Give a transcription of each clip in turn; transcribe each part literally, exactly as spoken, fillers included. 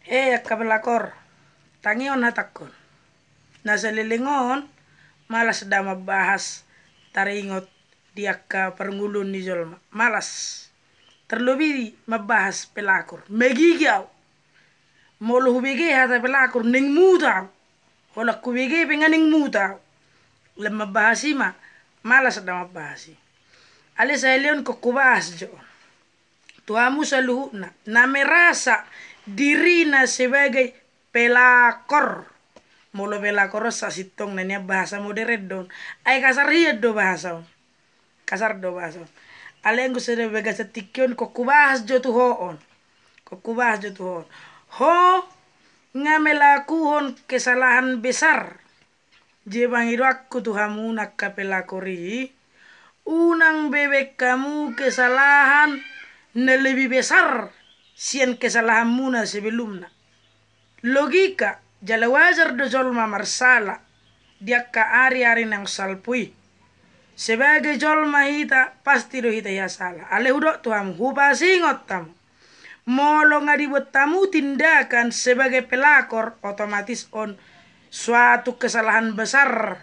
Eh, angka pelakor, tangion hatangkon. Na saleleng on, malas da mambahas taringot di angka parngoluon ni jolma. Malas. Tarlobi mambahas pelakor. Magigi au. Molo hubege hata pelakor, naeng muta au. Holan hubege pe nga naeng muta au. Lam mambahas i ma, malas da mambahas i. Alai sahali on ingkon hubahas jo. Tu hamu saluhutna, na merasa dirina sebagai pelakor. Molo pelakor on sasintongna nian bahasa modern do on. Ai kasar hian do bahasa on. Kasar do bahasa on. Alai anggo sada bagasan tingki on ingkon hubahas jo tu ho on. Ingkon hubahas jo tu ho on. Ho nga melakuhon kesalahan besar. Jadi pangidoanku tu hamu angka pelakor i, unang be baen hamu kesalahan na lebih besar sian kesalahanmuna sebelumna. Logika, jala wajar do jolma marsala di angka ari-ari naung salpu i. Sebagai jolma hita, pasti do hita ia sala. Alai hudok tu hamu, hupasingot hamu. Molo nga dibuat hamu tindakan sebagai pelakor, otomatis on suatu kesalahan besar.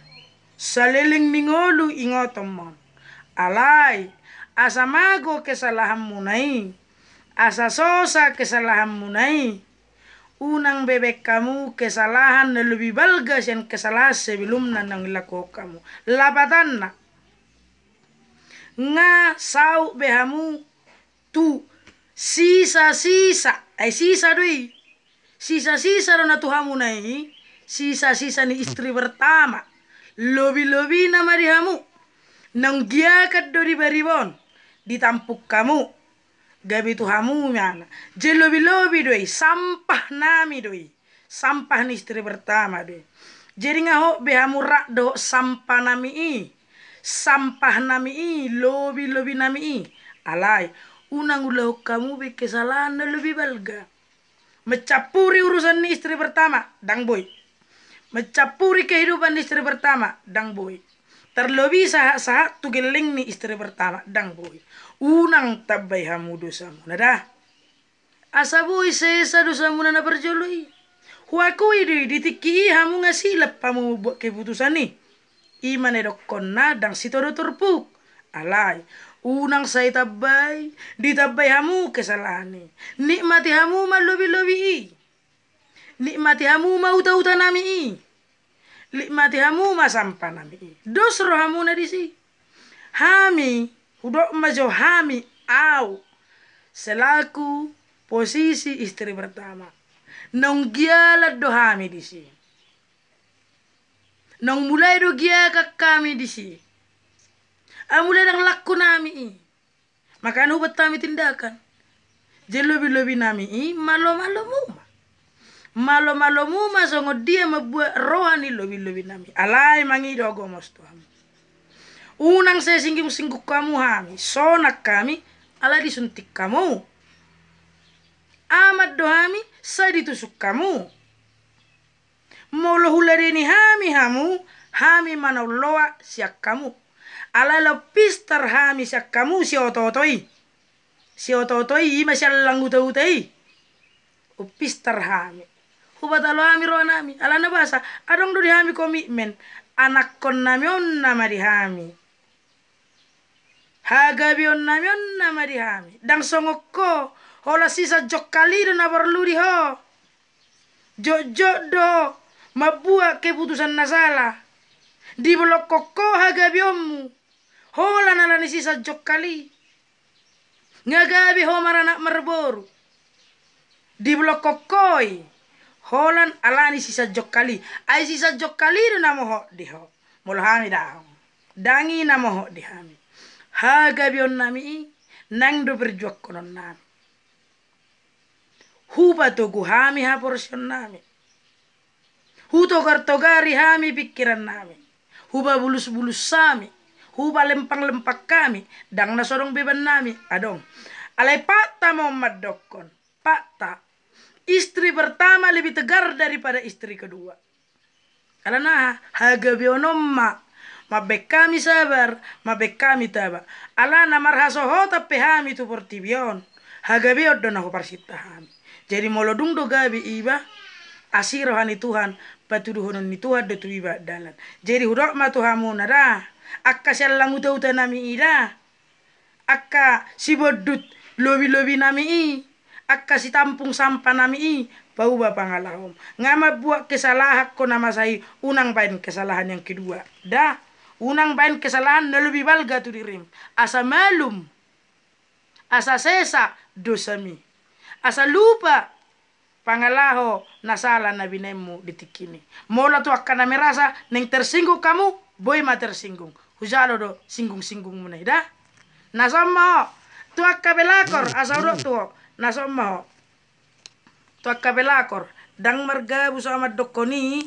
Saleleng ni ngolu ingoton ma on. Alai, asa mago kesalahanmuna i, asa sosa kesalahanmuna i, unang be baen hamu kesalahan na lebih balga sian kesalahan sebelumna naung dilakuhon hamu. Lapatanna, nga saut be hamu tu sisa-sisa, ai sisa do i. Sisa-sisa do na tu hamuna i, sisa-sisa ni istri pertama. Lobi-lobina ma di hamu. Naung giakan do riba-riba on, ditampuk hamu. Gabe tu hamu ma na. Jadi lobi-lobi do i, sampahnami do i. Sampah ni istri pertama do i. Jadi nga hot be hamu rap dohot sampahnami i. Sampahnami i, lobi-lobinami i. Alai, unang ulahon hamu be kesalahan na lobi balga. Mencampuri urusan ni istri pertama, ndang boi. Mencampuri kehidupan ni istri pertama, ndang boi. Terlobi sahat-sahat tu gelleng ni istri pertama, ndang boi. Unang tambai hamu dosamuna da. Asa boi sesa dosamuna na parjolo i. Huakui do i, di tingki i hamu nga silap hamu mambuat keputusan i. I ma na didokkonna ndang sitodo turpuk. Alai, unang sai tambai, ditambai hamu kesalahan i. Nikmati hamu ma lobi-lobi i. Nikmati hamu ma uta-utanami i. Nikmati hamu ma sampahnami i. Dos rohamuna disi. Hami, hudok ma jo hami, au, selaku posisi istri pertama. Naung gialan do hami disi. Naung mulai do giakan hami disi. Ai mulai ndang lakonami i. Makana hubuat hami tindakan. Jadi lobi-lobinami i, malo-malomu ma. Malo-malomu ma songon dia mambuat roha ni lobi-lobinami. Alai mangido gomos tu hamu. Unang sai singgung-singgung hamu hami. Sonang hami, ala disuntik hamu. Aman do hami, sai ditusuk hamu. Molo huladeni hami hamu, hami ma na umloa sian hamu. Alai laho pistar hami sian hamu sioto-oto i. Sioto-oto i, i ma sian lang uta-uta i. Umpistar hami. Hubatalo hami rohanami. Alana boasa, adong do di hami komitmen. Anakkonnami on nama di hami. Hagabeonnami on nama di hami. Ndang songon ho, holan sisa jongkal i do na porlu di ho. Jotjot do mambuat keputusan na sala. Dibolongkon ho hagabeonmu. Holan ala ni sisa jongkal i. Nga gabe ho maranak marboru. Dibolongkon ho i. Holan ala ni sisa jongkal i. Ai sisa jongkal i do na mohot di ho. Molo hami daong. Ndang i na mohot di hami. Hagabeonnami i, nang do perjuangkononnami. Hupatogu hami haporseaonnami. Hutogar-togari hami pingkirannami. Hupabulus-bulus hami. Hupalempang-lempang hami. Ndang na so adong bebannami. Adong. Alai fakta ma on mandokkon. Fakta. Istri pertama lebih tegar daripada istri kedua. Alana aha? Hagabeon on ma. Mambaen hami sabar, mambaen hami taba. Alana marhasohotan pe hami tu portibi on. Hagabeon do na huparsinta hami. Jadi molo dung do gabe iba, asi roha ni Tuhan, patuduhonon ni Tuhan do tu iba dalan. Jadi hudok ma tu hamuna da, angka sian lang uta-uta nami i da, angka sibondut lobi-lobi nami i, angka sitampung sampa nami i, pauba pangalahom. Nga mambuat kesalahan ho na masa i, unang baen kesalahan yang kedua da, unang baen kesalahan na lobi balga tu dirim. Asa malum, asa sesa dosami, asa lupa pangalaho na sala na binaenmu di tingki i. Molo tu angka na merasa naeng tersinggung hamu, boi ma tersinggung. Hujalo do singgung-singgungmuna i da. Na sombong ho tu angka pelakor, asa hudok tu ho, na sombong ho tu angka pelakor. Ndang margabus ahu mandokkon i.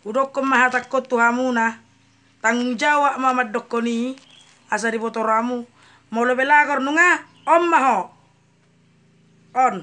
Hudokkon ma hatangkon tu hamuna, tanggung jawab ma mandokkon i, asa diboto rohamu. Molo pelakor nunga, on ma ho. On.